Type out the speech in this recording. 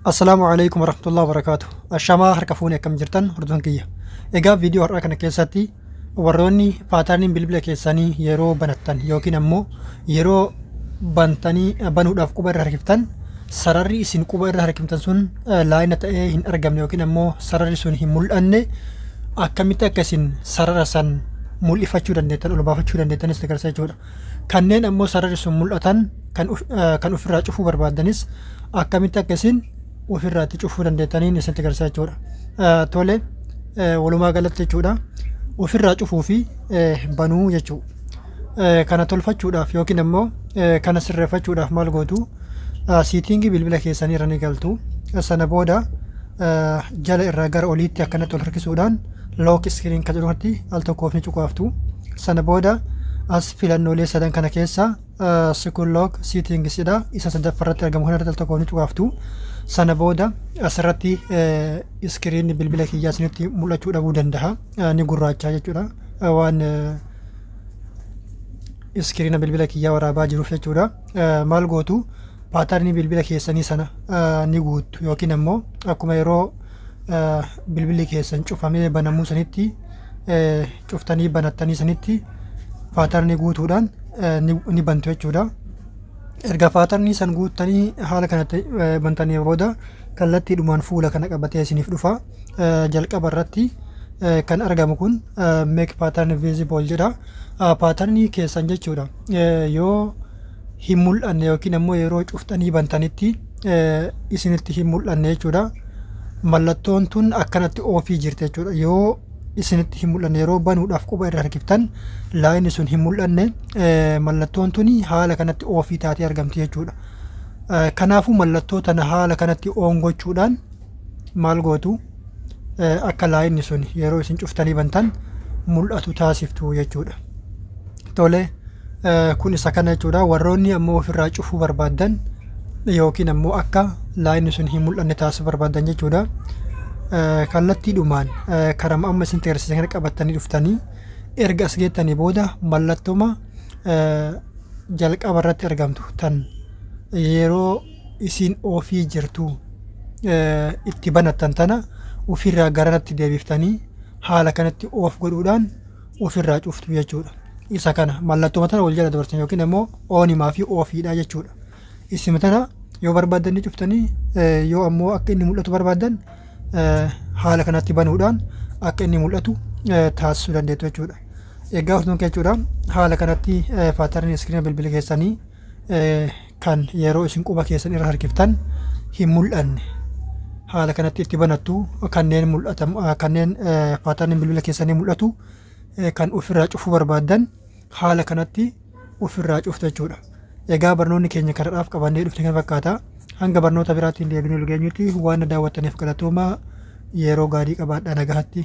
Assalaamu alaikum warahmatullahi wabarakaatu. Ashamaa, harka fuunee, akkam jirtan, hordofan kiyya? Egaa viidiyoo har'aa kana keessatti warroonni patterniin bilbila keessanii yeroo banattan yookiin ammoo yeroo bantanii banuudhaaf quba irra harkiftan, sararri isin quba irra harkiftan sun line ta'ee hin argamne yookiin ammoo sararri sun hin mul'anne, akkamitti akka isin sarara san mul'ifachuu dandeettan, ol baafachuu dandeettanis agarsiisa jechuudha. Kanneen ammoo sararri sun mul'atan kan ofirraa cufuu barbaaddanis akkamitti akka isin ofirraa itti cufuu dandeettaniin isinitti agarsiisa jechuudha. Tole, walumaa galatti jechuudha, ofirraa cufuu fi banuu jechuudha. Kana tolfachuudhaaf yookiin ammoo kana sirreeffachuudhaaf maal gootu? Setting bilbila keessanii irra ni galtu. Sana booda jala irraa gara oliitti akkanatti ol harkisuudhaan lock screen kan jedhu al tokkoof ni cuqaaftu. Sana booda as filannoolee sadan kana keessa secure lock settings dha. Isa sadaffaarratti argamu kanarratti al tokkoof ni cuqaaftu. Sana booda asirratti screenni bilbila kiyyaa isinitti mul'achuu dhabuu danda'a. Ni gurraachaa jechuudha. Waan screena bilbila kiyyaa waraabaa jiruuf jechuudha. Maal gootu? Pattern bilbila keessanii sana ni guuttu yookiin ammoo akkuma yeroo bilbilli keessan cufamee banamuu sanitti cuftanii banattanii sanitti pattern guutuudhaan ni bantu jechuudha. Erga pattern san guuttanii haala kanatti bantanii booda kallattiidhumaan fuula kana qabatee isiniif dhufa. Jalqaba irratti kan argamu kun "make pattern visible" jedha. Pattern keessan jechuudha. Yoo hin mul'anne yookiin ammoo yeroo cuftanii bantanitti isinitti hin mul'anne jechuudha. Mallattoon tun akkanatti off jirti jechuudha. Yoo isinitti hin mul'anne, yeroo banuudhaaf quba irra harkiftan lineni sun hin mul'anne, mallattoon tun haala kanatti off taatee argamti jechuudha. Kanaafuu mallattoo tana haala kanatti on gochuudhaan maal gootu? Akka lineni sun yeroo isin cuftanii bantan mul'atu taasiftu jechuudha. Tole, kun isa kana jechuudha. Warroonni ammoo ofirraa cufuu barbaaddan yookiin ammoo akka lineni sun hin mul'anne taasisuu barbaaddan jechuudha. Kallattiidhumaan karama amma isin agarsiisan kana qabattanii dhuftanii, erga as geettanii booda mallattoma jalqaba irratti argamtu tan yeroo isin off jirtu itti banattan tana ofirraa garanatti deebiftanii haala kanatti off godhuudhaan ofirraa cuftu jechuudha. Isa kana mallattoo tana wal jala dabarsan yookiin immoo onimaa fi offiidha jechuudha. Isima tana yoo barbaaddan ni cuftanii, yoo ammoo akka inni mul'atu barbaaddan haala kanatti banuudhaan akka inni mul'atu taasisuu dandeettu jechuudha. Egaa hordoftoota jechuudha, haala kanatti pattern screena bilbila keessanii kan yeroo isin quba keessan irra harkiftan hin mul'anne haala kanatti itti banattu. Kanneen mul'atan, kanneen patterniin bilbila keessanii mul'atu kan ofirraa cufuu barbaaddan haala kanatti ofirraa cuftu jechuudha. Egaa barnoonni keenya karaadhaaf qabannee dhufne kana fakkaata. Hanga barnoota biraatiin deebinee geenyutti waan daawwattaniif galatoomaa, yeroo gaarii qabaadhaa, nagaatti.